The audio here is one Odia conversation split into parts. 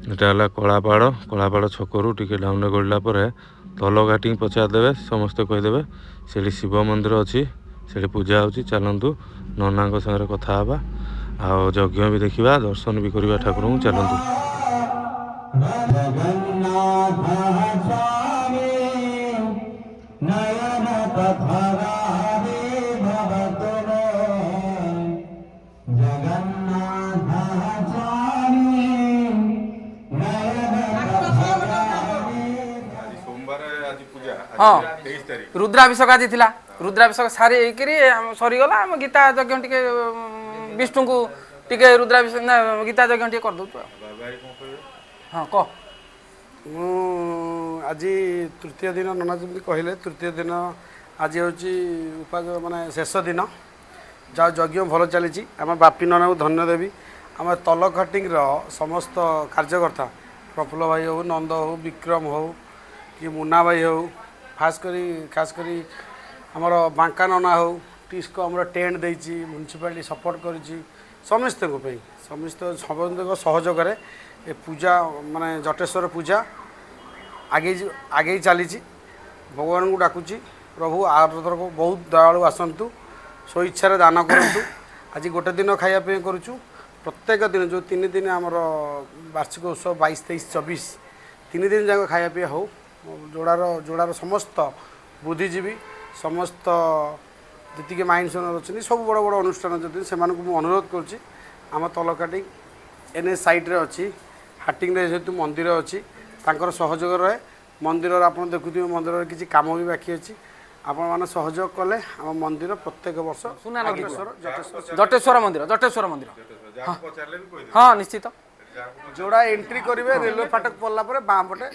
ଏଇଟା ହେଲା କଳାପାହାଡ଼। କଳାପାହାଡ଼ ଛକରୁ ଟିକେ ଡାଉନରେ ଗଡ଼ିଲା ପରେ ତଲଘାଟିକି ପଚାରିଦେବେ, ସମସ୍ତେ କହିଦେବେ। ସେଠି ଶିବ ମନ୍ଦିର ଅଛି, ସେଠି ପୂଜା ହେଉଛି। ଚାଲନ୍ତୁ ନନାଙ୍କ ସାଙ୍ଗରେ କଥା ହେବା ଆଉ ଯଜ୍ଞ ବି ଦେଖିବା, ଦର୍ଶନ ବି କରିବା ଠାକୁରଙ୍କୁ। ଚାଲନ୍ତୁ। ଜଗନ୍ନାଥ ସ୍ୱାମୀ ନୟନ ପଥଗାମୀ ଭବ ତୁମେ। ଜଗନ୍ନାଥ ସ୍ୱାମୀ ନୟନ ପଥଗାମୀ। ଆଜି ସୋମବାର, ଆଜି ପୂଜା। ହଁ। 23 ତାରିଖ। ରୁଦ୍ରାଭିଷେକ ଆଜି ଥିଲା। ରୁଦ୍ରାଭିଷେକ ସାରି ହେଇକିରି ଆମ ସରିଗଲା। ଆମ ଗୀତା ଯଜ୍ଞ ଟିକେ, ବିଷ୍ଣୁଙ୍କୁ ଟିକେ ରୁଦ୍ରାଭିଷେକ ନା, ଗୀତା ଯଜ୍ଞ ଟିକେ କରିଦେଉଛୁ ଆଉ। ବାବା ଭାଇ, କ'ଣ କହିବେ? ହଁ, କହ। ମୁଁ ଆଜି ତୃତୀୟ ଦିନ, ନନା ଯେମିତି କହିଲେ, ତୃତୀୟ ଦିନ ଆଜି ହେଉଛି ଉପାସ, ମାନେ ଶେଷ ଦିନ। ଯାହା ଯଜ୍ଞ ଭଲ ଚାଲିଛି। ଆମ ବାପି ନନାକୁ ଧନ୍ୟ ଦେବି। ଆମ ତଲଖାଟିଂର ସମସ୍ତ କାର୍ଯ୍ୟକର୍ତ୍ତା ପ୍ରଫୁଲ୍ଲ ଭାଇ ହେଉ, ନନ୍ଦ ହେଉ, ବିକ୍ରମ ହେଉ କି ମୁନା ଭାଇ ହେଉ, ଖାସ କରି ଆମର ବାଙ୍କା ନନା ହେଉ, ଟିସ୍କୋ ଆମର ଟେଣ୍ଟ ଦେଇଛି, ମ୍ୟୁନିସିପାଲିଟି ସପୋର୍ଟ କରିଛି ସମସ୍ତଙ୍କ ପାଇଁ। ସମସ୍ତଙ୍କ ସହଯୋଗରେ ଏ ପୂଜା, ମାନେ ଜଟେଶ୍ୱର ପୂଜା ଆଗେଇ ଚାଲିଛି। ଭଗବାନଙ୍କୁ ଡାକୁଛି, ପ୍ରଭୁ ଆରଥରକ ବହୁତ ଦୟାଳୁ ଆସନ୍ତୁ, ସ୍ୱଇଚ୍ଛାରେ ଦାନ କରନ୍ତୁ। ଆଜି ଗୋଟେ ଦିନ ଖାଇବା ପାଇଁ କରୁଛୁ। ପ୍ରତ୍ୟେକ ଦିନ ଯେଉଁ 3 ଦିନ ଆମର ବାର୍ଷିକ ଉତ୍ସବ, 22, 23, 24, 3 ଦିନ ଯାକ ଖାଇବା ପିଇବା ହେଉ। ଯୋଡ଼ାର ସମସ୍ତ ବୁଦ୍ଧିଜୀବୀ, ସମସ୍ତ ଯେତିକି ମାଇନ୍ସ ଅଛନ୍ତି, ସବୁ ବଡ଼ ବଡ଼ ଅନୁଷ୍ଠାନ ଅଛନ୍ତି, ସେମାନଙ୍କୁ ମୁଁ ଅନୁରୋଧ କରୁଛି। ଆମ ତଲକାଟି ଏନ୍ ଏଚ୍ ସାଇଡ଼୍ରେ ଅଛି, ହାଟିଂରେ ଯେହେତୁ ମନ୍ଦିର ଅଛି, ତାଙ୍କର ସହଯୋଗ ରହେ। ମନ୍ଦିରର ଆପଣ ଦେଖୁଥିବେ, ମନ୍ଦିରରେ କିଛି କାମ ବି ବାକି ଅଛି। ଆପଣମାନେ ସହଯୋଗ କଲେ ଆମ ମନ୍ଦିର ପ୍ରତ୍ୟେକ ବର୍ଷ ସୁନା ନଦୀ। ଜଟେଶ୍ୱର, ଜଟେଶ୍ୱର। ଜଟେଶ୍ୱର ମନ୍ଦିର, ଜଟେଶ୍ୱର ମନ୍ଦିର। ଯାହାକୁ ପଚାରିଲେ ବି କହିଦେବେ। ହଁ, ନିଶ୍ଚିତ। ଯୋଡ଼ା ଏଣ୍ଟ୍ରି କରିବେ, ରେଲୱେ ଫାଟକ ପଡ଼ିଲା ପରେ ବାଁ ପଟେ।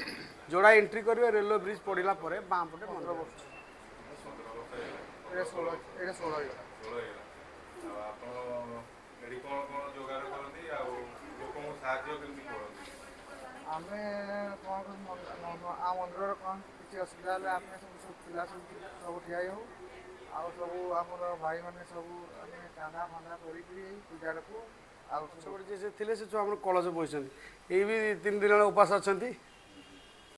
ଯୋଡ଼ା ଏଣ୍ଟ୍ରି କରିବେ, ରେଲୱେ ବ୍ରିଜ୍ ପଡ଼ିଲା ପରେ ବାଁ ପଟେ ମନ୍ଦିର ବସୁଛି। ଏଇଟା 16, ଏଇଟା 16 ହେଇଗଲା। 16 ହେଇଗଲା। ଆଉ ଆପଣ ଏଠି କ'ଣ କ'ଣ ଯୋଗାଡ଼ କରନ୍ତି ଆଉ ଲୋକଙ୍କୁ ସାହାଯ୍ୟ କେମିତି କରନ୍ତି? ଆମେ କ'ଣ କରୁ, ଆମ ମନ୍ଦିରର କ'ଣ କିଛି ଅସୁବିଧା ହେଲେ ଆମେ ସବୁ ସବୁ ପିଲା ସବୁ ସବୁ ଠିଆ ହେଉ। ଆଉ ସବୁ ଆମର ଭାଇମାନେ ସବୁ ଆମେ ଚାନ୍ଦା ଫାନ୍ଦା କରିକିରି ଏଇ ପୂଜାଟାକୁ ଆଉ ସେପଟେ ଯିଏ ସେ ଥିଲେ, ସେ ସବୁ ଆମର କଳସ ବସିଛନ୍ତି। ଏଇ ବି 3 ଦିନ ହେଲା ଉପାସ ଅଛନ୍ତି।